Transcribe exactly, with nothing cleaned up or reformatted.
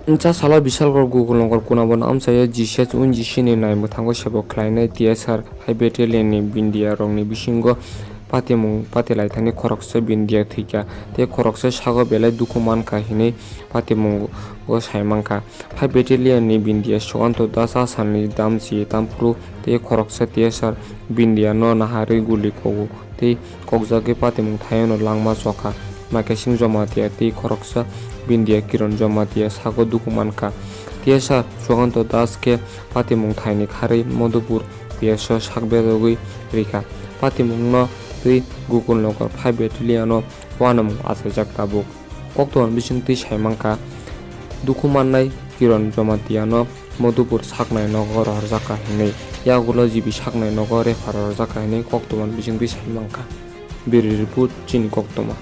Cha salo Bishalgarh Gokulnagar kunabon amchaio G C S wngwi G C ni nai mwthango sebo khlainai T S R five battalion ni Bindiya rokni bisingo patimung patilaithani khoroksa Bindiya thwikha tei khoroksa sago belai dukhu mankha hinwi patimungo saimankha. Five battalion ni Bindiya Sukanto Das a salni damchi tamphuru tei khoroksa T S R Bindiya no naharwi guli kogo tei kokjagwi patimung thaiono langma chokha. Makesing Jamatia tei khoroksa Bindiya Kiron Jamatia sago dukhu mankha. T S R Sukanto Das khe patimung thaini kharwi Madhupur P S o sak berogwi rikha. Patimungno twi Gokulnagar five battalion o uanamung achaijak tabuk. Koktwmani bisingtwi saimankha, dukhu mannai Kiron Jamatia no Madhupur saknai nogo rohorjakha hinwi, yagulo G B saknai nogo refer rohorjakha hinwi koktwmani bisingtwi saimankha. Bureau report, chini koktwma.